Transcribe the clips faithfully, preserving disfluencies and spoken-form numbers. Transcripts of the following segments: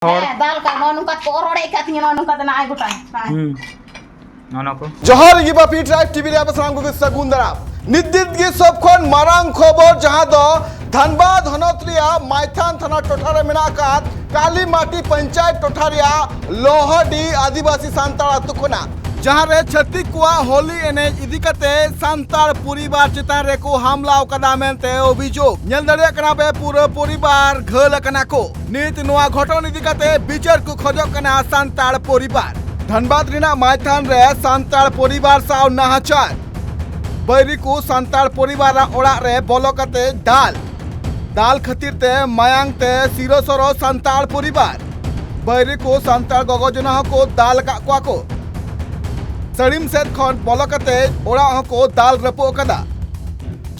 ᱦᱚᱲ᱾ ᱦᱮᱸ, ᱫᱟᱞ ᱠᱟᱜ, ᱱᱚᱜᱼᱚ ᱱᱚᱝᱠᱟ ᱠᱚ ᱨᱚᱲᱮᱫ ᱠᱟᱜ ᱛᱤᱧᱟ, ᱱᱚᱜᱼᱚ ᱱᱚᱝᱠᱟ ᱛᱮ ᱱᱟᱜ ᱟᱭ ᱜᱚᱴᱟᱭ᱾ ᱦᱩᱸ᱾ ᱱᱚᱜᱼᱚ ᱱᱚᱣᱟ ᱠᱚ᱾ ᱡᱚᱦᱟᱨ ᱜᱮ ᱵᱟᱯᱤ ᱴᱨᱟᱭᱤᱵᱽ ᱴᱤᱵᱷᱤ ᱨᱮ ᱟᱯᱮ ᱥᱟᱱᱟᱢ ᱠᱚᱜᱮ ᱥᱟᱹᱜᱩᱱ ᱫᱟᱨᱟᱢ᱾ ᱱᱤᱛ ᱫᱤᱱ ᱜᱮ ᱥᱚᱵ ᱠᱷᱚᱱ ᱢᱟᱨᱟᱝ ᱠᱷᱚᱵᱚᱨ, ᱡᱟᱦᱟᱸ ᱫᱚ ᱫᱷᱟᱱᱵᱟᱫᱽ ᱦᱚᱱᱚᱛ ᱨᱮᱭᱟᱜ ᱢᱟᱭᱛᱷᱟᱱ ᱛᱷᱟᱱᱟ ᱴᱚᱴᱷᱟ ᱨᱮ ᱢᱮᱱᱟᱜ ᱟᱠᱟᱫ ᱠᱟᱞᱤᱢᱟᱴᱤ ᱯᱚᱧᱪᱟᱭᱮᱛ ᱴᱚᱴᱷᱟ ᱨᱮᱭᱟᱜ ᱞᱚᱦᱚᱰᱤ ᱟᱹᱫᱤᱵᱟᱹᱥᱤ ᱥᱟᱱᱛᱟᱲ ᱟᱛᱳ ᱠᱷᱚᱱᱟᱜ, ᱡᱟᱦᱟᱸ ᱨᱮ ᱪᱷᱟᱹᱛᱤᱠ ᱠᱚᱣᱟᱜ ᱦᱳᱞᱤ ᱮᱱᱮᱡ ᱤᱫᱤ ᱠᱟᱛᱮ ᱥᱟᱱᱛᱟᱲ ᱯᱚᱨᱤᱵᱟᱨ ᱪᱮᱛᱟᱱ ᱨᱮᱠᱚ ᱦᱟᱢᱞᱟᱣ ᱠᱟᱫᱟ ᱢᱮᱱᱛᱮ ᱚᱵᱷᱤᱡᱳᱜᱽ᱾ ᱧᱮᱞ ᱫᱟᱲᱮᱭᱟᱜ ᱠᱟᱱᱟ ᱯᱮ, ᱯᱩᱨᱟᱹ ᱯᱚᱨᱤᱵᱟᱨ ᱜᱷᱟᱹᱞ ᱟᱠᱟᱱᱟ ᱠᱚ᱾ ᱱᱤᱛ ᱱᱚᱣᱟ ᱜᱷᱚᱴᱚᱱ ᱤᱫᱤ ᱠᱟᱛᱮ ᱵᱤᱪᱟᱹᱨ ᱠᱚ ᱠᱷᱚᱡᱚᱜ ᱠᱟᱱᱟ ᱥᱟᱱᱛᱟᱲ ᱯᱚᱨᱤᱵᱟᱨ᱾ ᱫᱷᱟᱱᱵᱟᱫᱽ ᱨᱮᱱᱟᱜ ᱢᱟᱭᱛᱷᱟᱱ ᱨᱮ ᱥᱟᱱᱛᱟᱲ ᱯᱚᱨᱤᱵᱟᱨ ᱥᱟᱶ ᱱᱟᱦᱟᱪᱟᱨ᱾ ᱵᱟᱹᱭᱨᱤ ᱠᱚ ᱥᱟᱱᱛᱟᱲ ᱯᱚᱨᱤᱵᱟᱨᱟᱜ ᱚᱲᱟᱜ ᱨᱮ ᱵᱚᱞᱚ ᱠᱟᱛᱮ ᱫᱟᱞ᱾ ᱫᱟᱞ ᱠᱷᱟᱹᱛᱤᱨ ᱛᱮ ᱢᱟᱭᱟᱝ ᱛᱮ ᱥᱤᱨᱚ ᱥᱚᱨᱚ ᱥᱟᱱᱛᱟᱲ ᱯᱚᱨᱤᱵᱟᱨ᱾ ᱵᱟᱹᱭᱨᱤ ᱠᱚ ᱥᱟᱱᱛᱟᱲ ᱜᱚᱜᱚ ᱡᱚᱱᱟ ᱦᱚᱸᱠᱚ ᱫᱟᱞ ᱟᱠᱟᱫ ᱠᱚᱣᱟ ᱠᱚ᱾ ᱥᱟᱹᱲᱤᱢ ᱥᱮᱫ ᱠᱷᱚᱱ ᱵᱚᱞᱚ ᱠᱟᱛᱮ ᱚᱲᱟᱜ ᱦᱚᱸᱠᱚ ᱫᱟᱞ ᱨᱟᱹᱯᱩᱫ ᱟᱠᱟᱫᱟ᱾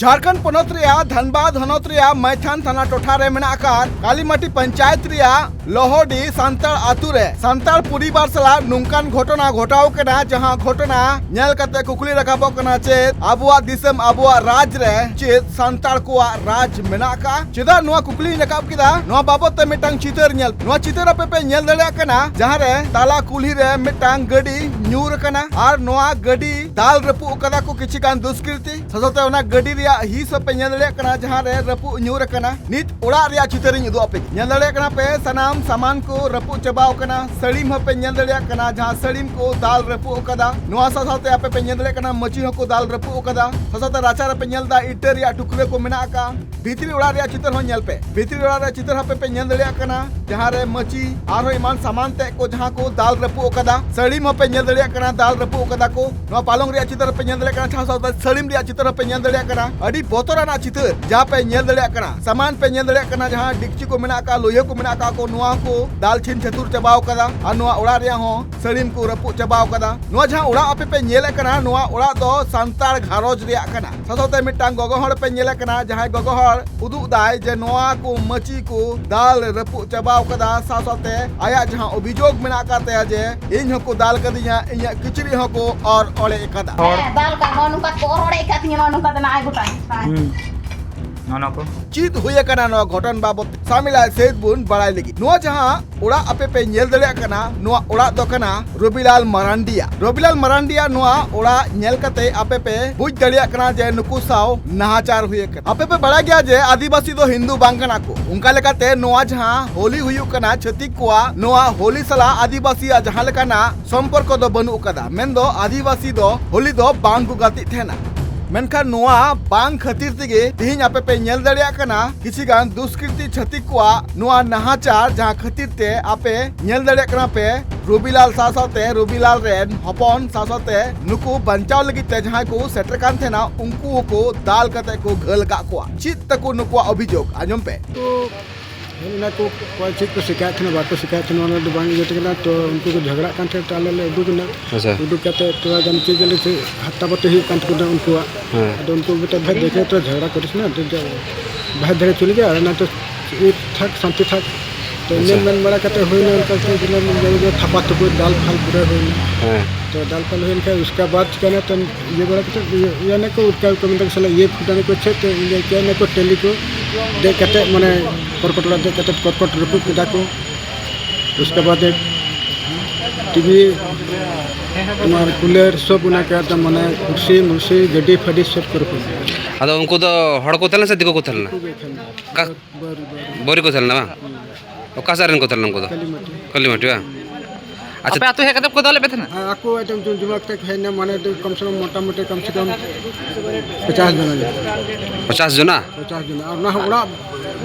ᱡᱷᱟᱲᱠᱷᱚᱸᱰ ᱯᱚᱱᱚᱛ ᱨᱮᱭᱟᱜ ᱫᱷᱟᱱᱵᱟᱫᱽ ᱦᱚᱱᱚᱛ ᱨᱮᱭᱟᱜ ᱢᱟᱭᱛᱷᱟᱱ ᱛᱷᱟᱱᱟ ᱴᱚᱴᱷᱟ ᱨᱮ ᱢᱮᱱᱟᱜ ᱟᱠᱟᱫ ᱠᱟᱞᱤᱢᱟᱴᱤ ᱯᱚᱧᱪᱟᱭᱮᱛ ᱨᱮᱭᱟᱜ ᱞᱚᱦᱚᱰᱤ ᱥᱟᱱᱛᱟᱲ ᱟᱛᱳ ᱨᱮ ᱥᱟᱱᱛᱟᱲ ᱯᱚᱨᱤᱵᱟᱨ ᱥᱟᱞᱟᱜ ᱱᱚᱝᱠᱟᱱ ᱜᱷᱚᱴᱚᱱᱟ ᱜᱷᱚᱴᱟᱣ ᱠᱟᱱᱟ, ᱡᱟᱦᱟᱸ ᱜᱷᱚᱴᱚᱱᱟ ᱧᱮᱞ ᱠᱟᱛᱮ ᱠᱩᱠᱞᱤ ᱨᱟᱠᱟᱵᱚᱜ ᱠᱟᱱᱟ, ᱪᱮᱫ ᱟᱵᱚᱣᱟᱜ ᱫᱤᱥᱚᱢ, ᱟᱵᱚᱣᱟᱜ ᱨᱟᱡᱽ ᱨᱮ ᱪᱮᱫ ᱥᱟᱱᱛᱟᱲ ᱠᱚᱣᱟᱜ ᱨᱟᱡᱽ ᱢᱮᱱᱟᱜ ᱟᱠᱟᱫᱼᱟ? ᱪᱮᱫᱟᱜ ᱱᱚᱣᱟ ᱠᱩᱠᱞᱤᱧ ᱨᱟᱠᱟᱵ ᱠᱮᱫᱟ? ᱱᱚᱣᱟ ᱵᱟᱵᱚᱫ ᱛᱮ ᱢᱤᱫᱴᱟᱝ ᱪᱤᱛᱟᱹᱨ ᱧᱮᱞ, ᱱᱚᱣᱟ ᱪᱤᱛᱟᱹᱨ ᱟᱯᱮ ᱯᱮ ᱧᱮᱞ ᱫᱟᱲᱮᱭᱟᱜ ᱠᱟᱱᱟ, ᱡᱟᱦᱟᱸ ᱨᱮ ᱛᱟᱞᱟ ᱠᱩᱞᱦᱤ ᱨᱮ ᱢᱤᱫᱴᱟᱝ ᱜᱟᱹᱰᱤ ᱧᱩᱨ ᱟᱠᱟᱱᱟ ᱟᱨ ᱱᱚᱣᱟ ᱜᱟᱹᱰᱤ ᱫᱟᱞ ᱨᱟᱹᱯᱩᱫ ᱟᱠᱟᱫᱟ ᱠᱚ ᱠᱤᱪᱷᱩ ᱜᱟᱱ ᱫᱩᱥᱠᱨᱤᱛᱤ᱾ ᱥᱟᱶᱛᱮ ᱚᱱᱟ ᱜᱟᱹᱰᱤ ᱨᱮᱭᱟᱜ ᱦᱤᱸᱥ ᱦᱚᱸᱯᱮ ᱧᱮᱞ ᱫᱟᱲᱮᱭᱟᱜ ᱠᱟᱱᱟ, ᱡᱟᱦᱟᱸ ᱨᱮ ᱨᱟᱹᱯᱩᱫ ᱧᱩᱨ ᱟᱠᱟᱱᱟ᱾ ᱱᱤᱛ ᱚᱲᱟᱜ ᱨᱮᱭᱟᱜ ᱪᱤᱛᱟᱹᱨᱤᱧ ᱩᱫᱩᱜ ᱟᱯᱮ ᱠᱟᱱᱟ᱾ ᱧᱮᱞ ᱫᱟᱲᱮᱭᱟᱜ ᱠᱟᱱᱟ ᱯᱮ, ᱥᱟᱱᱟᱢ ᱥᱟᱢᱟᱱ ᱠᱚ ᱨᱟᱹᱯᱩᱫ ᱪᱟᱵᱟᱣ ᱟᱠᱟᱱᱟ᱾ ᱥᱟᱹᱲᱤᱢ ᱦᱚᱸᱯᱮ ᱧᱮᱞ ᱫᱟᱲᱮᱭᱟᱜ ᱠᱟᱱᱟ, ᱡᱟᱦᱟᱸ ᱥᱟᱹᱲᱤᱢ ᱠᱚ ᱫᱟᱞ ᱨᱟᱹᱯᱩᱫ ᱟᱠᱟᱫᱟ᱾ ᱱᱚᱣᱟ ᱥᱟᱶ ᱥᱟᱶᱛᱮ ᱟᱯᱮ ᱯᱮ ᱧᱮᱞ ᱫᱟᱲᱮᱭᱟᱜ ᱠᱟᱱᱟ, ᱢᱟᱹᱪᱤ ᱦᱚᱸᱠᱚ ᱫᱟᱞ ᱨᱟᱹᱯᱩᱫ ᱟᱠᱟᱫᱟ᱾ ᱥᱟᱶ ᱥᱟᱶᱛᱮ ᱨᱟᱪᱟ ᱨᱮᱯᱮ ᱧᱮᱞ ᱮᱫᱟ, ᱤᱴᱟᱹ ᱨᱮᱭᱟᱜ ᱴᱩᱠᱨᱟᱹ ᱠᱚ ᱢᱮᱱᱟᱜ ᱟᱠᱟᱫᱼᱟ᱾ ᱵᱷᱤᱛᱨᱤ ᱚᱲᱟᱜ ᱨᱮᱭᱟᱜ ᱪᱤᱛᱟᱹᱨ ᱦᱚᱸ ᱧᱮᱞ ᱯᱮ᱾ ᱵᱷᱤᱛᱨᱤ ᱚᱲᱟᱜ ᱨᱮᱭᱟᱜ ᱪᱤᱛᱟᱹᱨ ᱦᱚᱸᱯᱮ ᱯᱮ ᱧᱮᱞ ᱫᱟᱲᱮᱭᱟᱜ ᱠᱟᱱᱟ, ᱡᱟᱦᱟᱸ ᱨᱮ ᱢᱟᱹᱪᱤ ᱟᱨᱦᱚᱸ ᱮᱢᱟᱱ ᱥᱟᱢᱟᱱ ᱛᱮᱫ ᱠᱚ ᱡᱟᱦᱟᱸ ᱠᱚ ᱫᱟᱞ ᱨᱟᱹᱯᱩᱫ ᱟᱠᱟᱫᱟ᱾ ᱥᱟᱹᱲᱤᱢ ᱦᱚᱸᱯᱮ ᱧᱮᱞ ᱫᱟᱲᱮᱭᱟᱜ ᱠᱟᱱᱟ, ᱫᱟᱞ ᱨᱟᱹᱯᱩᱫ ᱟᱠᱟᱫᱟ ᱠᱚ᱾ ᱱᱚᱣᱟ ᱯᱟᱞᱚᱝ ᱨᱮᱭᱟᱜ ᱪᱤᱛᱟᱹᱨ ᱦᱚᱸᱯᱮ ᱧᱮᱞ ᱫᱟᱲᱮᱭᱟᱜ ᱠᱟᱱᱟ, ᱥᱟᱶ ᱥᱟᱶᱛᱮ ᱥᱟᱹᱲᱤᱢ ᱨᱮᱭᱟᱜ ᱪᱤᱛᱟᱹᱨ ᱦᱚᱸᱯᱮ ᱧᱮᱞ ᱫᱟᱲᱮᱭᱟᱜ ᱠᱟᱱᱟ᱾ ᱟᱹᱰᱤ ᱵᱚᱛᱚᱨᱟᱱᱟᱜ ᱪᱤᱛᱟᱹᱨ ᱡᱟᱦᱟᱸ ᱯᱮ ᱧᱮᱞ ᱫᱟᱲᱮᱭᱟᱜ ᱠᱟᱱᱟ᱾ ᱥᱟᱢᱟᱱ ᱯᱮ ᱧᱮᱞ ᱫᱟᱲᱮᱭᱟᱜ ᱠᱟᱱᱟ, ᱡᱟᱦᱟᱸ ᱰᱮᱠᱪᱤ ᱠᱚ ᱢᱮᱱᱟᱜ ᱟᱠᱟᱫ, ᱞᱳᱦᱭᱟᱹ ᱠᱚ ᱢᱮᱱᱟᱜ ᱟᱠᱟᱫ ᱠᱚ, ᱱᱚᱣᱟ ᱠᱚ ᱫᱟᱞ ᱪᱷᱤᱱ ᱪᱷᱟᱹᱛᱩᱨ ᱪᱟᱵᱟᱣ ᱠᱟᱫᱟ᱾ ᱟᱨ ᱱᱚᱣᱟ ᱚᱲᱟᱜ ᱨᱮᱭᱟᱜ ᱦᱚᱸ ᱥᱟᱹᱲᱤᱢ ᱠᱚ ᱨᱟᱹᱯᱩᱫ ᱪᱟᱵᱟᱣ ᱠᱟᱫᱟ᱾ ᱱᱚᱣᱟ ᱡᱟᱦᱟᱸ ᱚᱲᱟᱜ ᱟᱯᱮ ᱯᱮ ᱧᱮᱞᱮᱫ ᱠᱟᱱᱟ, ᱱᱚᱣᱟ ᱚᱲᱟᱜ ᱫᱚ ᱥᱟᱱᱛᱟᱲ ᱜᱷᱟᱨᱚᱸᱡᱽ ᱨᱮᱭᱟᱜ ᱠᱟᱱᱟ᱾ ᱥᱟᱶ ᱥᱟᱶᱛᱮ ᱢᱤᱫᱴᱟᱝ ᱜᱚᱜᱚ ᱦᱚᱲ ᱯᱮ ᱧᱮᱞᱮ ᱠᱟᱱᱟ, ᱡᱟᱦᱟᱸᱭ ᱜᱚᱜᱚ ᱦᱚᱲ ᱩᱫᱩᱜ ᱫᱟᱭ ᱡᱮ ᱱᱚᱣᱟ ᱠᱚ ᱢᱟᱹᱪᱤ ᱠᱚ ᱫᱟᱞ ᱨᱟᱹᱯᱩᱫ ᱪᱟᱵᱟᱣ ᱠᱟᱫᱟ᱾ ᱥᱟᱶ ᱥᱟᱶᱛᱮ ᱟᱭᱟᱜ ᱡᱟᱦᱟᱸ ᱚᱵᱷᱤᱡᱳᱜᱽ ᱢᱮᱱᱟᱜ ᱟᱠᱟᱫ ᱛᱟᱭᱟ ᱡᱮ ᱤᱧ ᱦᱚᱸᱠᱚ ᱫᱟᱞ ᱠᱟᱫᱤᱧᱟ, ᱤᱧᱟᱹᱜ ᱠᱤᱪᱨᱤᱡ ᱦᱚᱸᱠᱚ ᱚᱨ ᱚᱲᱮᱡ ᱟᱠᱟᱫᱟ᱾ ᱦᱮᱸ, ᱫᱟᱞ ᱠᱟᱜ, ᱱᱚᱜᱼᱚ ᱱᱚᱝᱠᱟ ᱠᱚ ᱚᱨ ᱚᱲᱮᱡ ᱟᱠᱟᱫ ᱛᱤᱧᱟ, ᱱᱚᱜᱼᱚ ᱱᱚᱝᱠᱟ ᱛᱮ ᱱᱟᱜᱼᱟᱭ ᱜᱚᱴᱟᱭ᱾ ᱦᱩᱸ᱾ ᱱᱚᱣᱟ ᱠᱚ᱾ ᱪᱮᱫ ᱦᱩᱭ ᱟᱠᱟᱱᱟ ᱱᱚᱣᱟ ᱜᱷᱚᱴᱚᱱ ᱵᱟᱵᱚᱛ ᱥᱟᱢᱤᱞᱟᱭ ᱥᱮᱫ ᱵᱚᱱ ᱵᱟᱲᱟᱭ ᱞᱟᱹᱜᱤᱫ᱾ ᱱᱚᱣᱟ ᱡᱟᱦᱟᱸ ᱚᱲᱟᱜ ᱟᱯᱮ ᱯᱮ ᱧᱮᱞ ᱫᱟᱲᱮᱭᱟᱜ ᱠᱟᱱᱟ, ᱱᱚᱣᱟ ᱚᱲᱟᱜ ᱫᱚ ᱠᱟᱱᱟ ᱨᱚᱵᱤᱞᱟᱞ ᱢᱟᱨᱟᱱᱰᱤᱭᱟᱜ᱾ ᱨᱚᱵᱤᱞᱟᱞ ᱢᱟᱨᱟᱱᱰᱤᱭᱟᱜ ᱱᱚᱣᱟ ᱚᱲᱟᱜ ᱧᱮᱞ ᱠᱟᱛᱮ ᱟᱯᱮ ᱯᱮ ᱵᱩᱡᱽ ᱫᱟᱲᱮᱭᱟᱜ ᱠᱟᱱᱟ ᱡᱮ ᱱᱩᱠᱩ ᱥᱟᱶ ᱱᱟᱦᱟᱪᱟᱨ ᱦᱩᱭ ᱟᱠᱟᱱᱟ᱾ ᱟᱯᱮ ᱯᱮ ᱵᱟᱲᱟᱭ ᱜᱮᱭᱟ ᱡᱮ ᱟᱹᱫᱤᱵᱟᱹᱥᱤ ᱫᱚ ᱦᱤᱱᱫᱩ ᱵᱟᱝ ᱠᱟᱱᱟ ᱠᱚ᱾ ᱚᱱᱠᱟ ᱞᱮᱠᱟᱛᱮ ᱱᱚᱣᱟ ᱡᱟᱦᱟᱸ ᱦᱳᱞᱤ ᱦᱩᱭᱩᱜ ᱠᱟᱱᱟ ᱪᱷᱟᱹᱛᱤᱠ ᱠᱚᱣᱟᱜ, ᱱᱚᱣᱟ ᱦᱳᱞᱤ ᱥᱟᱞᱟᱜ ᱟᱹᱫᱤᱵᱟᱹᱥᱤᱭᱟᱜ ᱡᱟᱦᱟᱸ ᱞᱮᱠᱟᱱᱟᱜ ᱥᱚᱢᱯᱚᱨᱠᱚ ᱫᱚ ᱵᱟᱹᱱᱩᱜ ᱟᱠᱟᱫᱟ᱾ ᱢᱮᱱᱫᱚ ᱟᱹᱫᱤᱵᱟᱹᱥᱤ ᱫᱚ ᱦᱳᱞᱤ ᱫᱚ ᱵᱟᱝ ᱠᱚ ᱜᱟᱛᱮᱜ ᱛᱟᱦᱮᱱᱟ᱾ ᱢᱮᱱᱠᱷᱟᱱ ᱱᱚᱣᱟ ᱵᱟᱝ ᱠᱷᱟᱹᱛᱤᱨ ᱛᱮᱜᱮ ᱛᱤᱦᱤᱧ ᱟᱯᱮ ᱯᱮ ᱧᱮᱞ ᱫᱟᱲᱮᱭᱟᱜ ᱠᱟᱱᱟ ᱠᱤᱪᱷᱤ ᱜᱟᱱ ᱫᱩᱥᱠᱨᱤᱛᱤ ᱪᱷᱟᱹᱛᱤᱠ ᱠᱚᱣᱟᱜ ᱱᱚᱣᱟ ᱱᱟᱦᱟᱪᱟᱨ, ᱡᱟᱦᱟᱸ ᱠᱷᱟᱹᱛᱤᱨ ᱛᱮ ᱟᱯᱮ ᱧᱮᱞ ᱫᱟᱲᱮᱭᱟᱜ ᱠᱟᱱᱟ ᱯᱮ ᱨᱚᱵᱤᱞᱟᱞ ᱥᱟᱶ ᱥᱟᱶᱛᱮ ᱨᱚᱵᱤᱞᱟᱞ ᱨᱮᱱ ᱦᱚᱯᱚᱱ ᱥᱟᱶ ᱥᱟᱶᱛᱮ ᱱᱩᱠᱩ ᱵᱟᱧᱪᱟᱣ ᱞᱟᱹᱜᱤᱫ ᱛᱮ ᱡᱟᱦᱟᱸᱭ ᱠᱚ ᱥᱮᱴᱮᱨ ᱠᱟᱱ ᱛᱟᱦᱮᱱᱟ, ᱩᱱᱠᱩ ᱦᱚᱸᱠᱚ ᱫᱟᱞ ᱠᱟᱛᱮ ᱠᱚ ᱜᱷᱟᱹᱞ ᱟᱠᱟᱫ ᱠᱚᱣᱟ᱾ ᱪᱮᱫ ᱛᱟᱠᱚ ᱱᱩᱠᱩᱣᱟᱜ ᱚᱵᱷᱤᱡᱳᱜᱽ? ᱟᱸᱡᱚᱢ ᱯᱮ᱾ ᱛᱚ ᱦᱮᱡ ᱮᱱᱟ ᱠᱚ, ᱚᱠᱚᱭ ᱪᱮᱫ ᱠᱚ ᱥᱤᱠᱟᱭᱮᱫ ᱛᱟᱦᱮᱱᱟ, ᱵᱟᱠᱚ ᱥᱤᱠᱟᱭᱮᱫ ᱛᱟᱦᱮᱱᱟ, ᱚᱱᱟ ᱫᱚ ᱵᱟᱝ ᱤᱭᱟᱹ ᱛᱟᱦᱮᱸ ᱠᱟᱱᱟ᱾ ᱛᱚ ᱩᱱᱠᱩ ᱠᱚ ᱡᱷᱚᱜᱽᱲᱟᱜ ᱠᱟᱱ ᱛᱟᱦᱮᱸᱫ, ᱛᱚ ᱟᱞᱮ ᱞᱮ ᱩᱰᱩᱠ ᱮᱱᱟ᱾ ᱟᱪᱪᱷᱟ᱾ ᱩᱰᱩᱠ ᱠᱟᱛᱮ ᱛᱷᱚᱲᱟ ᱜᱟᱱ ᱪᱮᱫ ᱡᱟᱹᱱᱤᱡ ᱪᱮᱫ ᱦᱟᱛᱛᱟ ᱯᱟᱹᱛᱤ ᱦᱩᱭᱩᱜ ᱠᱟᱱ ᱛᱟᱠᱚ ᱛᱟᱦᱮᱸᱫ ᱩᱱᱠᱩᱣᱟᱜ᱾ ᱦᱮᱸ᱾ ᱟᱫᱚ ᱩᱱᱠᱩ ᱢᱮᱛᱟᱜ, "ᱵᱷᱟᱭ, ᱫᱮᱠᱷᱮ ᱛᱚ ᱡᱷᱚᱜᱽᱲᱟ ᱠᱚᱨᱤᱥ ᱱᱟ, ᱛᱚ ᱡᱟ, ᱵᱟᱦᱮᱨ ᱫᱷᱟᱨᱮ ᱪᱚᱞᱮ ᱡᱟ, ᱟᱨ ᱱᱟ ᱛᱚ ᱴᱷᱤᱠ ᱴᱷᱟᱠ, ᱥᱟᱱᱛᱤ ᱴᱷᱟᱠ᱾" ᱛᱚ ᱟᱪᱪᱷᱟ᱾ ᱢᱮᱱ, ᱢᱮᱱ ᱵᱟᱲᱟ ᱠᱟᱛᱮ ᱦᱩᱭᱱᱟ ᱚᱱᱠᱟ ᱛᱮ ᱡᱮ ᱛᱷᱟᱯᱟ ᱛᱷᱩᱯᱩ, ᱫᱟᱞ ᱯᱷᱟᱞ ᱯᱩᱨᱟᱹ ᱦᱩᱭᱱᱟ᱾ ᱦᱮᱸ᱾ ᱛᱚ ᱫᱟᱞ ᱯᱷᱟᱞ ᱦᱩᱭᱮᱱ ᱠᱷᱟᱱ ᱩᱥᱠᱟ ᱵᱟᱫ ᱪᱤᱠᱟᱹᱭᱱᱟ, ᱛᱚ ᱤᱭᱟᱹ ᱵᱟᱲᱟ ᱠᱟᱛᱮ ᱤᱭᱟᱹ, ᱤᱭᱟᱹ ᱱᱟᱠᱚ, ᱩᱴᱠᱟ ᱠᱚ ᱢᱮᱱᱫᱟ, "ᱥᱟᱞᱟ ᱤᱭᱟᱹ ᱯᱷᱩᱴᱟᱱ ᱠᱚ ᱪᱮᱫ?" ᱛᱚ ᱤᱭᱟᱹ ᱠᱮᱫ ᱱᱟᱠᱚ, ᱴᱟᱹᱞᱤ ᱠᱚ ᱫᱮᱡ ᱠᱟᱛᱮ, ᱢᱟᱱᱮ ᱠᱚᱨᱠᱚᱴ ᱚᱲᱟᱜ ᱫᱮᱡ ᱠᱟᱛᱮ ᱠᱚᱨᱠᱚᱴ ᱨᱟᱹᱯᱩᱫ ᱠᱮᱫᱟ ᱠᱚ᱾ ᱩᱥᱠᱟ ᱵᱟᱫ ᱴᱤᱵᱷᱤ, ᱛᱳᱢᱟᱨ ᱠᱩᱞᱟᱨ, ᱥᱚᱵ ᱚᱱᱟ ᱠᱚ ᱮᱠᱫᱚᱢ, ᱢᱟᱱᱮ ᱠᱩᱨᱥᱤ ᱢᱩᱨᱥᱤ, ᱜᱟᱹᱰᱤ ᱯᱷᱟᱹᱰᱤ ᱥᱚᱵ ᱠᱚ ᱨᱟᱹᱯᱩᱫ ᱠᱮᱫᱟ᱾ ᱟᱫᱚ ᱩᱱᱠᱩ ᱫᱚ ᱦᱚᱲ ᱠᱚ ᱛᱟᱦᱮᱸ ᱞᱮᱱᱟ ᱥᱮ ᱫᱤᱠᱩ ᱠᱚ ᱛᱟᱦᱮᱸ ᱞᱮᱱᱟ? ᱫᱤᱠᱩ ᱜᱮ ᱛᱟᱦᱮᱸ ᱞᱮᱱᱟ᱾ ᱚᱠᱟ ᱵᱟᱹᱨᱩ, ᱵᱟᱹᱨᱩ᱾ ᱵᱳᱨᱤ ᱠᱚ ᱛᱟᱦᱮᱸ ᱞᱮᱱᱟ ᱵᱟᱝ? ᱦᱩᱸ᱾ ᱚᱠᱟ ᱥᱮᱫ ᱨᱮᱱ ᱠᱚ ᱛᱟᱦᱮᱸ ᱞᱮᱱᱟ ᱩᱱᱠᱩ ᱫᱚ? ᱠᱟᱹᱞᱤᱢᱟᱹᱴᱤ᱾ ᱠᱟᱹᱞᱤᱢᱟᱹᱴᱤ ᱵᱟᱝ? ᱟᱪᱪᱷᱟ᱾ ᱟᱯᱮ ᱟᱹᱛᱩ ᱦᱮᱡ ᱠᱟᱛᱮ ᱠᱚ ᱫᱟᱞᱮᱫ ᱯᱮ ᱛᱟᱦᱮᱱᱟ? ᱦᱮᱸ, ᱟᱠᱚ ᱮᱠᱫᱚᱢ ᱡᱚᱢ ᱡᱚᱢᱟᱜ ᱠᱟᱛᱮ ᱦᱮᱡ ᱮᱱᱟ, ᱢᱟᱱᱮ ᱫᱚ ᱠᱚᱢ ᱥᱮ ᱠᱚᱢ ᱢᱚᱴᱟᱢᱩᱴᱤ ᱠᱚᱢ ᱥᱮ ᱠᱚᱢ ᱯᱚᱪᱟᱥ ᱡᱚᱱᱟ ᱜᱮ᱾ ᱯᱚᱪᱟᱥ ᱡᱚᱱᱟ? ᱯᱚᱪᱟᱥ ᱡᱚᱱᱟ᱾ ᱟᱨ ᱚᱱᱟ ᱦᱚᱸ ᱚᱲᱟᱜ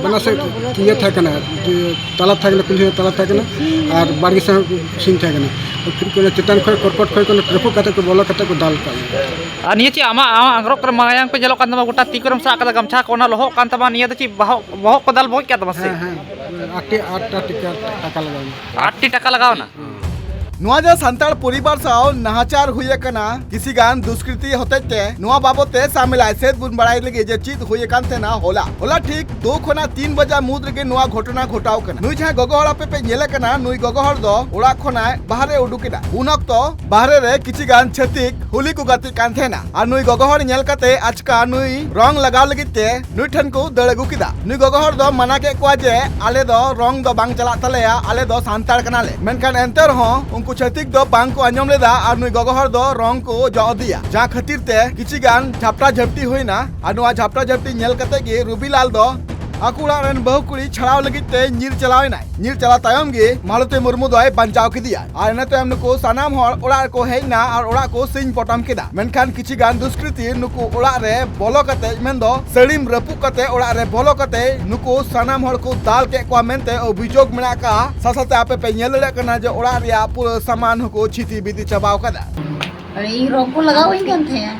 ᱵᱟᱱᱟᱨ ᱥᱮᱫ ᱤᱭᱟᱹ ᱛᱟᱦᱮᱸ ᱠᱟᱱᱟ, ᱡᱮ ᱛᱟᱞᱟ ᱛᱟᱦᱮᱸ ᱠᱟᱱᱟ, ᱠᱩᱞᱦᱤ ᱦᱚᱸ ᱛᱟᱞᱟ ᱛᱟᱦᱮᱸ ᱠᱟᱱᱟ, ᱟᱨ ᱵᱟᱲᱜᱮ ᱥᱮᱫ ᱦᱚᱸ ᱥᱤᱧ ᱛᱟᱦᱮᱸ ᱠᱟᱱᱟ᱾ ᱪᱮᱛᱟᱱ ᱠᱷᱚᱱ ᱠᱚᱨᱠᱚᱴ ᱠᱷᱚᱱ ᱠᱚ ᱨᱟᱹᱯᱩᱫ ᱠᱟᱛᱮ ᱠᱚ ᱵᱚᱞᱚ ᱠᱟᱛᱮ ᱠᱚ ᱫᱟᱞ ᱠᱟᱜ ᱞᱮᱭᱟ᱾ ᱟᱨ ᱱᱤᱭᱟᱹ ᱪᱮᱫ ᱟᱢᱟᱜ, ᱟᱢᱟᱜ ᱟᱝᱨᱚᱵ ᱠᱚᱨᱮ ᱢᱟᱭᱟᱝ ᱠᱚ ᱧᱮᱞᱚᱜ ᱠᱟᱱ ᱛᱟᱢᱟ, ᱜᱚᱴᱟ ᱛᱤ ᱠᱚᱨᱮᱢ ᱥᱟᱵ ᱠᱟᱫᱟ ᱜᱟᱢᱪᱷᱟ ᱠᱚ, ᱚᱱᱟ ᱞᱚᱦᱚᱫ ᱠᱟᱱ ᱛᱟᱢᱟ, ᱱᱤᱭᱟᱹ ᱫᱚ ᱪᱮᱫ ᱵᱚᱦᱚᱜ, ᱵᱚᱦᱚᱜ ᱠᱚ ᱫᱟᱞ ᱵᱚᱦᱚᱡ ᱠᱟᱫ ᱛᱟᱢᱟ ᱥᱮ? ᱦᱮᱸ, ᱦᱮᱸ, ᱟᱴ ᱴᱤ, ᱟᱴ ᱴᱟ ᱴᱤᱠᱟ ᱴᱟᱠᱟ ᱞᱟᱜᱟᱣ ᱮᱱᱟ᱾ ᱟᱴ ᱴᱤ ᱴᱟᱠᱟ ᱞᱟᱜᱟᱣ ᱮᱱᱟ? ᱦᱮᱸ᱾ ᱱᱚᱣᱟ ᱡᱟᱦᱟᱸ ᱥᱟᱱᱛᱟᱲ ᱯᱚᱨᱤᱵᱟᱨ ᱥᱟᱶ ᱱᱟᱦᱟᱪᱟᱨ ᱦᱩᱭ ᱟᱠᱟᱱᱟ ᱠᱤᱪᱷᱤ ᱜᱟᱱ ᱫᱩᱥᱠᱨᱤᱛᱤ ᱦᱚᱛᱮᱡ ᱛᱮ, ᱱᱚᱣᱟ ᱵᱟᱵᱚᱛ ᱛᱮ ᱥᱟᱢᱮᱞᱟᱭ ᱥᱮᱫ ᱵᱚᱱ ᱵᱟᱲᱟᱭ ᱞᱟᱹᱜᱤᱫ ᱡᱮ ᱪᱮᱫ ᱦᱩᱭ ᱟᱠᱟᱱ ᱛᱟᱦᱮᱱᱟ ᱦᱚᱞᱟ᱾ ᱦᱚᱞᱟ ᱴᱷᱤᱠ ᱫᱩ ᱠᱷᱚᱱᱟᱜ ᱛᱤᱱ ᱵᱟᱡᱟ ᱢᱩᱫᱽ ᱨᱮᱜᱮ ᱱᱚᱣᱟ ᱜᱷᱚᱴᱚᱱᱟ ᱜᱷᱚᱴᱟᱣ ᱠᱟᱱᱟ᱾ ᱱᱩᱭ ᱡᱟᱦᱟᱸᱭ ᱜᱚᱜᱚ ᱦᱚᱲ ᱟᱯᱮ ᱯᱮ ᱧᱮᱞᱮ ᱠᱟᱱᱟ, ᱱᱩᱭ ᱜᱚᱜᱚ ᱦᱚᱲ ᱫᱚ ᱚᱲᱟᱜ ᱠᱷᱚᱱᱟᱜ ᱵᱟᱦᱨᱮ ᱩᱰᱩᱠ ᱮᱱᱟ᱾ ᱩᱱ ᱚᱠᱛᱚ ᱵᱟᱦᱨᱮ ᱨᱮ ᱠᱤᱪᱷᱤ ᱜᱟᱱ ᱪᱷᱟᱹᱛᱤᱠ ᱦᱳᱞᱤ ᱠᱚ ᱜᱟᱛᱮᱜ ᱠᱟᱱ ᱛᱟᱦᱮᱱᱟ᱾ ᱟᱨ ᱱᱩᱭ ᱜᱚᱜᱚ ᱦᱚᱲ ᱧᱮᱞ ᱠᱟᱛᱮ ᱟᱪᱠᱟ ᱱᱩᱭ ᱨᱚᱝ ᱞᱟᱜᱟᱣ ᱞᱟᱹᱜᱤᱫ ᱛᱮ ᱱᱩᱭ ᱴᱷᱮᱱ ᱠᱚ ᱫᱟᱹᱲ ᱟᱹᱜᱩ ᱠᱮᱫᱟ᱾ ᱱᱩᱭ ᱜᱚᱜᱚ ᱦᱚᱲ ᱫᱚ ᱢᱟᱱᱟ ᱠᱮᱫ ᱠᱚᱣᱟ ᱡᱮ, "ᱟᱞᱮ ᱫᱚ ᱨᱚᱝ ᱫᱚ ᱵᱟᱝ ᱪᱟᱞᱟᱜ ᱛᱟᱞᱮᱭᱟ, ᱟᱞᱮ ᱫᱚ ᱥᱟᱱᱛᱟᱲ ᱠᱟᱱᱟᱞᱮ᱾" ᱢᱮᱱᱠᱷᱟᱱ ᱮᱱᱛᱮ ᱨᱮᱦᱚᱸ ᱩᱱᱠᱩ ᱪᱷᱟᱹᱛᱤᱠ ᱫᱚ ᱵᱟᱝ ᱠᱚ ᱟᱸᱡᱚᱢ ᱞᱮᱫᱟ ᱟᱨ ᱱᱩᱭ ᱜᱚᱜᱚ ᱦᱚᱲ ᱫᱚ ᱨᱚᱝ ᱠᱚ ᱡᱚᱜ ᱤᱫᱤᱭᱟ, ᱡᱟᱦᱟᱸ ᱠᱷᱟᱹᱛᱤᱨ ᱛᱮ ᱠᱤᱪᱷᱤ ᱜᱟᱱ ᱡᱷᱟᱯᱴᱟ ᱡᱷᱟᱯᱴᱤ ᱦᱩᱭᱱᱟ᱾ ᱟᱨ ᱱᱚᱣᱟ ᱡᱷᱟᱯᱴᱟ ᱡᱷᱟᱯᱴᱤ ᱧᱮᱞ ᱠᱟᱛᱮ ᱜᱮ ᱨᱩᱵᱤᱞᱟᱞ ᱫᱚ ᱟᱠᱚ ᱚᱲᱟᱜ ᱨᱮᱱ ᱵᱟᱹᱦᱩ ᱠᱩᱲᱤ ᱪᱷᱟᱲᱟᱣ ᱞᱟᱹᱜᱤᱫ ᱛᱮ ᱧᱤᱨ ᱪᱟᱞᱟᱣ ᱮᱱᱟᱭ᱾ ᱧᱤᱨ ᱪᱟᱞᱟᱣ ᱛᱟᱭᱚᱢ ᱜᱮ ᱢᱟᱞᱚᱛᱤ ᱢᱩᱨᱢᱩ ᱫᱚᱭ ᱵᱟᱧᱪᱟᱣ ᱠᱮᱫᱮᱭᱟ᱾ ᱟᱨ ᱤᱱᱟᱹ ᱛᱟᱭᱚᱢ ᱱᱩᱠᱩ ᱥᱟᱱᱟᱢ ᱦᱚᱲ ᱚᱲᱟᱜ ᱨᱮᱠᱚ ᱦᱮᱡ ᱮᱱᱟ ᱟᱨ ᱚᱲᱟᱜ ᱠᱚ ᱥᱤᱧ ᱯᱚᱴᱚᱢ ᱠᱮᱫᱟ᱾ ᱢᱮᱱᱠᱷᱟᱱ ᱠᱤᱪᱷᱤ ᱜᱟᱱ ᱫᱩᱥᱠᱨᱤᱛᱤ ᱱᱩᱠᱩ ᱚᱲᱟᱜ ᱨᱮ ᱵᱚᱞᱚ ᱠᱟᱛᱮ, ᱢᱮᱱᱫᱚ ᱥᱟᱹᱲᱤᱢ ᱨᱟᱹᱯᱩᱫ ᱠᱟᱛᱮ ᱚᱲᱟᱜ ᱨᱮ ᱵᱚᱞᱚ ᱠᱟᱛᱮ ᱱᱩᱠᱩ ᱥᱟᱱᱟᱢ ᱦᱚᱲ ᱠᱚ ᱫᱟᱞ ᱠᱮᱫ ᱠᱚᱣᱟ ᱢᱮᱱᱛᱮ ᱚᱵᱷᱤᱡᱳᱜᱽ ᱢᱮᱱᱟᱜ ᱟᱠᱟᱫᱼᱟ᱾ ᱥᱟᱶ ᱥᱟᱶᱛᱮ ᱟᱯᱮ ᱯᱮ ᱧᱮᱞ ᱫᱟᱲᱮᱭᱟᱜ ᱠᱟᱱᱟ ᱡᱮ ᱚᱲᱟᱜ ᱨᱮᱭᱟᱜ ᱯᱩᱨᱟᱹ ᱥᱟᱢᱟᱱ ᱦᱚᱸᱠᱚ ᱪᱷᱤᱛᱤ ᱵᱤᱛᱤ ᱪᱟᱵᱟᱣ ᱠᱟᱫᱟ᱾ ᱟᱨ ᱤᱧ ᱨᱚᱝ ᱠᱚ ᱞᱟᱜᱟᱣᱟᱹᱧ ᱠᱟᱱ ᱛᱟᱦᱮᱸᱜᱼᱟ᱾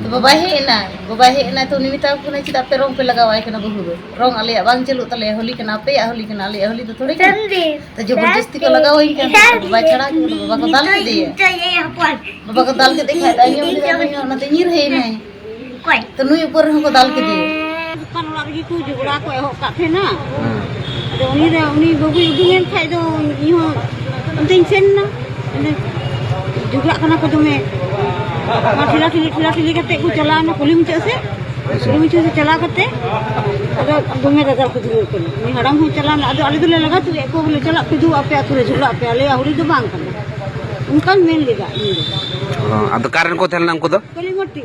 ᱛᱚ ᱵᱟᱵᱟᱭ ᱦᱮᱡ ᱮᱱᱟᱭ, ᱵᱟᱵᱟᱭ ᱦᱮᱡ ᱮᱱᱟᱭ, ᱛᱚ ᱩᱱᱤ ᱢᱮᱛᱟ ᱠᱚ ᱠᱟᱱᱟᱭ, "ᱪᱮᱫᱟᱜ ᱯᱮ ᱨᱚᱝ ᱯᱮ ᱞᱟᱜᱟᱣᱟᱭ ᱠᱟᱱᱟ ᱵᱟᱹᱦᱩ ᱫᱚ? ᱨᱚᱝ ᱟᱞᱮᱭᱟᱜ ᱵᱟᱝ ᱪᱟᱹᱞᱩᱜ ᱛᱟᱞᱮᱭᱟ, ᱦᱳᱞᱤ ᱠᱟᱱᱟ, ᱟᱯᱮᱭᱟᱜ ᱦᱳᱞᱤ ᱠᱟᱱᱟ, ᱟᱞᱮᱭᱟᱜ ᱦᱳᱞᱤ ᱫᱚ ᱛᱷᱚᱲᱮ ᱠᱟᱱᱟ?" ᱛᱚ ᱡᱚᱵᱚᱨᱫᱚᱥᱛᱤ ᱠᱚ ᱞᱟᱜᱟᱣᱟᱹᱧ ᱠᱟᱱ ᱛᱟᱦᱮᱸᱫ, ᱵᱟᱵᱟᱭ ᱪᱷᱟᱲᱟᱣ ᱠᱮᱫᱟ, ᱵᱟᱵᱟ ᱠᱚ ᱫᱟᱞ ᱠᱮᱫᱮᱭᱟ᱾ ᱵᱟᱵᱟ ᱠᱚ ᱫᱟᱞ ᱠᱮᱫᱮ ᱠᱷᱟᱡ ᱫᱚ ᱤᱧ ᱦᱚᱸ ᱚᱱᱟᱛᱮ ᱧᱤᱨ ᱦᱮᱡ ᱮᱱᱟᱭ᱾ ᱚᱠᱚᱭ? ᱛᱚ ᱱᱩᱭ ᱩᱯᱚᱨ ᱨᱮᱦᱚᱸ ᱠᱚ ᱫᱟᱞ ᱠᱮᱫᱮᱭᱟ᱾ ᱫᱚᱠᱟᱱ ᱚᱲᱟᱜ ᱨᱮᱜᱮ ᱠᱚ ᱡᱷᱚᱜᱽᱲᱟ ᱠᱚ ᱮᱦᱚᱵ ᱠᱟᱜ ᱛᱟᱦᱮᱱᱟ᱾ ᱦᱮᱸ᱾ ᱟᱫᱚ ᱩᱱᱤ ᱨᱮ, ᱩᱱᱤ ᱵᱟᱹᱵᱩᱭ ᱩᱰᱩᱝ ᱮᱱ ᱠᱷᱟᱡ ᱫᱚ ᱤᱧ ᱦᱚᱸ ᱚᱱᱛᱮᱧ ᱥᱮᱱ ᱮᱱᱟ᱾ ᱚᱸᱰᱮ ᱡᱷᱚᱜᱽᱲᱟᱜ ᱠᱟᱱᱟ ᱠᱚ ᱫᱚᱢᱮ᱾ ᱚᱱᱟ ᱴᱷᱮᱞᱟ ᱴᱷᱤᱞᱤ, ᱴᱷᱮᱞᱟ ᱴᱷᱤᱞᱤ ᱠᱟᱛᱮ ᱠᱚ ᱪᱟᱞᱟᱣ ᱮᱱᱟ ᱠᱩᱞᱦᱤ ᱢᱩᱪᱟᱹᱫ ᱥᱮᱫ᱾ ᱟᱪᱪᱷᱟ᱾ ᱠᱩᱞᱦᱤ ᱢᱩᱪᱟᱹᱫ ᱥᱮᱫ ᱪᱟᱞᱟᱣ ᱠᱟᱛᱮ ᱟᱫᱚ ᱫᱚᱢᱮ ᱫᱟᱫᱟᱞ ᱠᱚ ᱫᱷᱩᱨᱟᱹᱣ ᱠᱟᱱᱟ᱾ ᱩᱱᱤ ᱦᱟᱲᱟᱢ ᱦᱚᱸᱭ ᱪᱟᱞᱟᱣ ᱮᱱᱟ᱾ ᱟᱫᱚ ᱟᱞᱮ ᱫᱚᱞᱮ ᱞᱟᱜᱟ ᱛᱩᱫ ᱮᱫ ᱠᱚᱣᱟ, ᱵᱚᱞᱮ, "ᱪᱟᱞᱟᱜ ᱯᱮ ᱫᱩ, ᱟᱯᱮ ᱟᱹᱛᱩ ᱨᱮ ᱡᱷᱚᱜᱽᱲᱟᱜ ᱯᱮ, ᱟᱞᱮᱭᱟᱜ ᱦᱩᱲᱩ ᱫᱚ ᱵᱟᱝ ᱠᱟᱱᱟ᱾" ᱚᱱᱠᱟᱧ ᱢᱮᱱ ᱞᱮᱫᱟ ᱤᱧ ᱫᱚ᱾ ᱚ, ᱟᱫᱚ ᱚᱠᱟ ᱨᱮᱱ ᱠᱚ ᱛᱟᱦᱮᱸ ᱞᱮᱱᱟ ᱩᱱᱠᱩ ᱫᱚ? ᱠᱟᱹᱞᱤᱢᱟᱹᱴᱤ᱾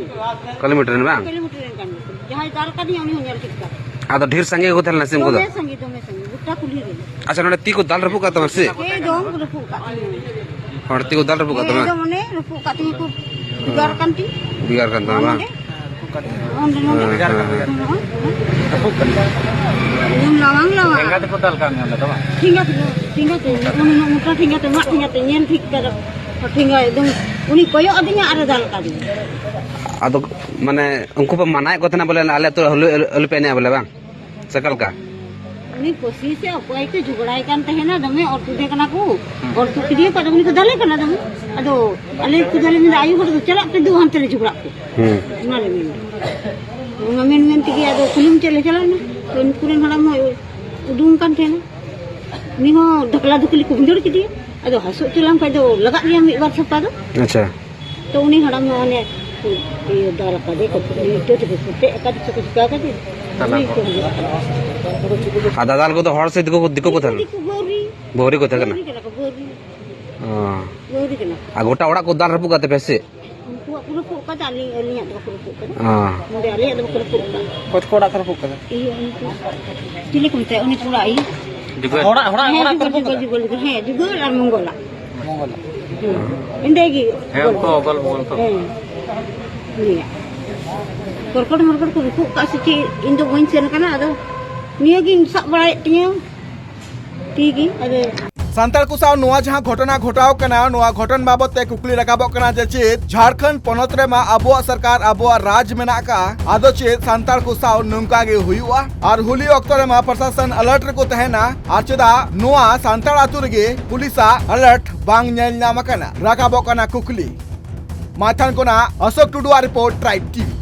ᱠᱟᱹᱞᱤᱢᱟᱹᱴᱤ ᱨᱮᱱ ᱵᱟᱝ? ᱠᱟᱹᱞᱤᱢᱟᱹᱴᱤ ᱨᱮᱱ ᱠᱟᱱ ᱜᱮᱭᱟ ᱠᱚ᱾ ᱡᱟᱦᱟᱸᱭ ᱫᱟᱞ ᱠᱟᱫᱤᱧᱟ ᱩᱱᱤ ᱦᱚᱸ ᱧᱮᱞ ᱴᱷᱤᱠ ᱠᱟᱫ᱾ ᱟᱫᱚ ᱰᱷᱮᱨ ᱥᱟᱸᱜᱮ ᱜᱮᱠᱚ ᱛᱟᱦᱮᱸ ᱞᱮᱱᱟ ᱥᱮ ᱩᱱᱠᱩ ᱫᱚ? ᱫᱚᱢᱮ ᱥᱟᱸᱜᱮ, ᱫᱚᱢᱮ ᱥᱟᱸᱜᱮ, ᱜᱚᱴᱟ ᱠᱩᱞᱦᱤ ᱨᱮ᱾ ᱟᱪᱪᱷᱟ, ᱱᱚᱰᱮ ᱛᱤ ᱠᱚ ᱫᱟᱞ ᱨᱟᱹᱯᱩᱫ ᱠᱟᱜ ᱛᱟᱢᱟ ᱥᱮ? ᱮᱠᱫᱚᱢ ᱨᱟᱹᱯᱩᱫ ᱠᱟᱜ ᱛᱤᱧᱟᱹ᱾ ᱦᱚᱲ ᱛᱤ ᱠᱚ ᱫᱟᱞ ᱨᱟᱹᱯᱩᱫ ᱠᱟᱜ ᱛᱟᱢᱟ? ᱮᱠᱫᱚᱢ ᱚᱱᱮ ᱨᱟᱹᱯᱩᱫ ᱠᱟᱜ ᱛᱤᱧᱟᱹ ᱠᱚ᱾ ᱵᱷᱮᱜᱟᱨ ᱠᱟᱱ ᱛᱤᱧ᱾ ᱵᱷᱮᱜᱟᱨ ᱠᱟᱱ ᱛᱟᱢᱟ ᱵᱟᱝ? ᱱᱚᱰᱮ, ᱱᱚᱰᱮ᱾ ᱦᱮᱸ, ᱦᱮᱸ, ᱦᱮᱸ᱾ ᱨᱟᱹᱯᱩᱫ ᱠᱟᱱᱟ᱾ ᱮᱠᱫᱚᱢ ᱞᱟᱣᱟᱝ, ᱞᱟᱣᱟᱝ᱾ ᱴᱷᱮᱸᱜᱟ ᱛᱮᱠᱚ ᱫᱟᱞ ᱠᱟᱜ ᱢᱮᱭᱟ ᱚᱸᱰᱮ ᱫᱚ ᱵᱟᱝ? ᱴᱷᱮᱸᱜᱟ ᱛᱮ, ᱴᱷᱮᱸᱜᱟ ᱛᱮ, ᱩᱱᱟᱹᱜ ᱢᱚᱴᱟ ᱴᱷᱮᱸᱜᱟ ᱛᱮ, ᱢᱟᱜ ᱴᱷᱮᱸᱜᱟ ᱛᱮ, ᱧᱮᱞ ᱴᱷᱤᱠ ᱠᱟᱫᱟ᱾ ᱴᱷᱮᱸᱜᱟ ᱮᱠᱫᱚᱢ, ᱩᱱᱤ ᱠᱚᱭᱚᱜ ᱟᱹᱫᱤᱧᱟ ᱟᱨᱮ ᱫᱟᱞ ᱠᱟᱫᱤᱧᱟ᱾ ᱟᱫᱚ, ᱢᱟᱱᱮ, ᱩᱱᱠᱩ ᱯᱮ ᱢᱟᱱᱟᱭᱮᱫ ᱠᱚ ᱛᱟᱦᱮᱱᱟ ᱵᱚᱞᱮ, "ᱟᱞᱮ ᱟᱹᱛᱩ ᱨᱮ ᱟᱞᱚ, ᱟᱞᱚ, ᱟᱞᱚᱯᱮ ᱮᱱᱮᱡᱼᱟ" ᱵᱚᱞᱮ, ᱵᱟᱝ? ᱥᱮ ᱚᱠᱟ ᱞᱮᱠᱟ? ᱩᱱᱤ ᱯᱟᱹᱥᱤ ᱥᱮ ᱚᱠᱚᱭ ᱠᱚ ᱡᱷᱚᱜᱽᱲᱟᱭ ᱠᱟᱱ ᱛᱟᱦᱮᱱᱟ ᱫᱚᱢᱮ, ᱚᱨ ᱛᱩᱫᱮ ᱠᱟᱱᱟ ᱠᱚ᱾ ᱦᱩᱸ᱾ ᱚᱨ ᱛᱩᱫ ᱠᱮᱫᱮᱭᱟ ᱠᱚ, ᱟᱫᱚ ᱩᱱᱤ ᱠᱚ ᱫᱟᱞᱮ ᱠᱟᱱᱟ ᱫᱚᱢᱮ᱾ ᱟᱫᱚ ᱟᱞᱮ ᱠᱚ ᱫᱟᱞᱮ ᱢᱮᱱᱫᱟ, "ᱟᱭᱳ ᱦᱚᱲ ᱫᱚ ᱪᱟᱞᱟᱜ ᱯᱮ, ᱫᱩ ᱦᱟᱱᱛᱮ ᱨᱮ ᱡᱷᱚᱜᱽᱲᱟᱜ ᱯᱮ᱾" ᱦᱩᱸ᱾ ᱚᱱᱟ ᱞᱮ ᱢᱮᱱᱫᱟ᱾ ᱚᱱᱟ ᱢᱮᱱ ᱢᱮᱱ ᱛᱮᱜᱮ ᱟᱫᱚ ᱠᱩᱞᱦᱤ ᱢᱩᱪᱟᱹᱫ ᱞᱮ ᱪᱟᱞᱟᱣ ᱮᱱᱟ᱾ ᱛᱚ ᱩᱱᱠᱩ ᱨᱮᱱ ᱦᱟᱲᱟᱢ ᱦᱚᱸ ᱩᱰᱩᱝ ᱠᱟᱱ ᱛᱟᱦᱮᱱᱟ᱾ ᱩᱱᱤ ᱦᱚᱸ ᱰᱷᱟᱠᱞᱟ ᱫᱷᱩᱠᱞᱤ ᱠᱚ ᱵᱷᱤᱸᱫᱟᱹᱲ ᱠᱮᱫᱮᱭᱟ᱾ ᱟᱫᱚ ᱦᱟᱹᱥᱩ ᱦᱚᱪᱚ ᱞᱮᱢ ᱠᱷᱟᱡ ᱫᱚ ᱞᱟᱜᱟᱜ ᱜᱮᱭᱟ ᱢᱤᱫ ᱵᱟᱨ ᱥᱟᱯᱟ ᱫᱚ᱾ ᱟᱪᱪᱷᱟ᱾ ᱛᱚ ᱩᱱᱤ ᱦᱟᱲᱟᱢ ᱦᱚᱸ ᱚᱱᱮ ᱤᱭᱟᱹ ᱫᱟᱞ ᱟᱠᱟᱫᱮ, ᱠᱟᱹᱴᱩᱵ ᱤᱭᱟᱹ ᱤᱴᱟᱹ ᱛᱮᱠᱚ ᱠᱚᱴᱮᱡ ᱟᱠᱟᱫᱮ ᱥᱮᱠᱚ ᱪᱤᱠᱟ ᱟᱠᱟᱫᱮ᱾ ᱩᱱᱤ ᱠᱚ ᱦᱩᱭᱩᱜ ᱠᱟᱱᱟ᱾ ᱟᱨ ᱫᱟᱫᱟᱞ ᱠᱚᱫᱚ ᱦᱚᱲ ᱥᱮ ᱫᱤᱠᱩ, ᱫᱤᱠᱩ ᱠᱚ ᱛᱟᱦᱮᱸ ᱞᱮᱱᱟ? ᱫᱤᱠᱩ ᱵᱟᱹᱣᱨᱤ᱾ ᱵᱟᱹᱣᱨᱤ ᱠᱚ ᱛᱟᱦᱮᱸ ᱠᱟᱱᱟ? ᱵᱟᱹᱣᱨᱤ ᱠᱟᱱᱟ ᱠᱚ, ᱵᱟᱹᱣᱨᱤ᱾ ᱚ᱾ ᱵᱟᱹᱣᱨᱤ ᱠᱟᱱᱟ ᱠᱚ᱾ ᱟᱨ ᱜᱚᱴᱟ ᱚᱲᱟᱜ ᱠᱚ ᱫᱟᱞ ᱨᱟᱹᱯᱩᱫ ᱠᱟᱜ ᱛᱟᱯᱮᱭᱟ ᱥᱮ? ᱩᱱᱠᱩᱣᱟᱜ ᱠᱚ ᱨᱟᱹᱯᱩᱫ ᱠᱟᱫᱟ, ᱟᱹᱞᱤᱧ, ᱟᱹᱞᱤᱧᱟᱜ ᱫᱚ ᱵᱟᱠᱚ ᱨᱟᱹᱯᱩᱫ ᱠᱟᱫᱟ᱾ ᱚ᱾ ᱱᱚᱰᱮ ᱟᱞᱮᱭᱟᱜ ᱫᱚ ᱵᱟᱠᱚ ᱨᱟᱹᱯᱩᱫ ᱠᱟᱫᱟ᱾ ᱚᱠᱚᱭ ᱠᱚ ᱚᱲᱟᱜ ᱠᱚ ᱨᱟᱹᱯᱩᱫ ᱠᱟᱫᱟ? ᱤᱭᱟᱹ, ᱩᱱᱠᱩ, ᱪᱤᱞᱤ ᱠᱚ ᱢᱮᱛᱟᱭᱟ, ᱩᱱᱤ ᱠᱚᱲᱟ ᱤᱭᱟᱹ? ᱡᱩᱜᱟᱹᱞ᱾ ᱦᱚᱲᱟᱜ, ᱦᱚᱲᱟᱜ, ᱦᱮᱸ, ᱦᱚᱲᱟᱜ ᱠᱚ ᱡᱩᱜᱟᱹᱞ, ᱨᱟᱹᱯᱩᱫ ᱡᱩᱜᱟᱹᱞ, ᱠᱟᱫᱟ? ᱡᱩᱜᱟᱹᱞ, ᱦᱮᱸ, ᱡᱩᱜᱟᱹᱞ ᱟᱨ ᱢᱚᱝᱜᱚᱞᱟᱜ᱾ ᱢᱚᱝᱜᱚᱞᱟᱜ᱾ ᱦᱮᱸ᱾ ᱮᱸᱰᱮ ᱜᱮ᱾ ᱦᱮᱸ, ᱩᱱᱠᱩ ᱚᱜᱚᱞ ᱵᱚᱜᱚᱞ ᱠᱚ᱾ ᱦᱮᱸ᱾ ᱩᱱᱤᱭᱟᱜ᱾ ᱠᱚᱨᱠᱚᱴ ᱢᱚᱨᱠᱚᱴ ᱠᱚ ᱨᱟᱹᱯᱩᱫ ᱠᱟᱜ ᱥᱮ ᱪᱮᱫ, ᱤᱧ ᱫᱚ ᱵᱟᱹᱧ ᱥᱮᱱ ᱠᱟᱱᱟ, ᱟᱫᱚ ᱱᱤᱭᱟᱹ ᱜᱤᱧ ᱥᱟᱵ ᱵᱟᱲᱟᱭᱮᱫ ᱛᱤᱧᱟᱹ᱾ ᱴᱷᱤᱠ ᱜᱮ, ᱟᱫᱚ ᱥᱟᱱᱛᱟᱲ ᱠᱚ ᱥᱟᱶ ᱱᱚᱣᱟ ᱡᱟᱦᱟᱸ ᱜᱷᱚᱴᱚᱱᱟ ᱜᱷᱚᱴᱟᱣ ᱠᱟᱱᱟ, ᱱᱚᱣᱟ ᱜᱷᱚᱴᱚᱱ ᱵᱟᱵᱚᱛ ᱛᱮ ᱠᱩᱠᱞᱤ ᱨᱟᱠᱟᱵᱚᱜ ᱠᱟᱱᱟ ᱡᱮ ᱪᱮᱫ ᱡᱷᱟᱲᱠᱷᱚᱸᱰ ᱯᱚᱱᱚᱛ ᱨᱮᱢᱟ ᱟᱵᱚᱣᱟᱜ ᱥᱚᱨᱠᱟᱨ, ᱟᱵᱚᱣᱟᱜ ᱨᱟᱡᱽ ᱢᱮᱱᱟᱜ ᱟᱠᱟᱫᱼᱟ, ᱟᱫᱚ ᱪᱮᱫ ᱥᱟᱱᱛᱟᱲ ᱠᱚ ᱥᱟᱶ ᱱᱚᱝᱠᱟ ᱜᱮ ᱦᱩᱭᱩᱜᱼᱟ? ᱟᱨ ᱦᱳᱞᱤ ᱚᱠᱛᱚ ᱨᱮᱢᱟ ᱯᱨᱚᱥᱟᱥᱚᱱ ᱟᱞᱟᱨᱴ ᱨᱮᱠᱚ ᱛᱟᱦᱮᱱᱟ, ᱟᱨ ᱪᱮᱫᱟᱜ ᱱᱚᱣᱟ ᱥᱟᱱᱛᱟᱲ ᱟᱛᱳ ᱨᱮᱜᱮ ᱯᱩᱞᱤᱥᱟᱜ ᱟᱞᱟᱨᱴ ᱵᱟᱝ ᱧᱮᱞ ᱧᱟᱢ ᱟᱠᱟᱱᱟ? ᱨᱟᱠᱟᱵᱚᱜ ᱠᱟᱱᱟ ᱠᱩᱠᱞᱤ᱾ ᱢᱟᱭᱛᱷᱟᱱ ᱠᱷᱚᱱᱟᱜ ᱚᱥᱳᱠ ᱴᱩᱰᱩᱣᱟᱜ ᱨᱤᱯᱳᱨᱴ, ᱴᱨᱟᱭᱤᱵᱽ ᱴᱤᱵᱷᱤ᱾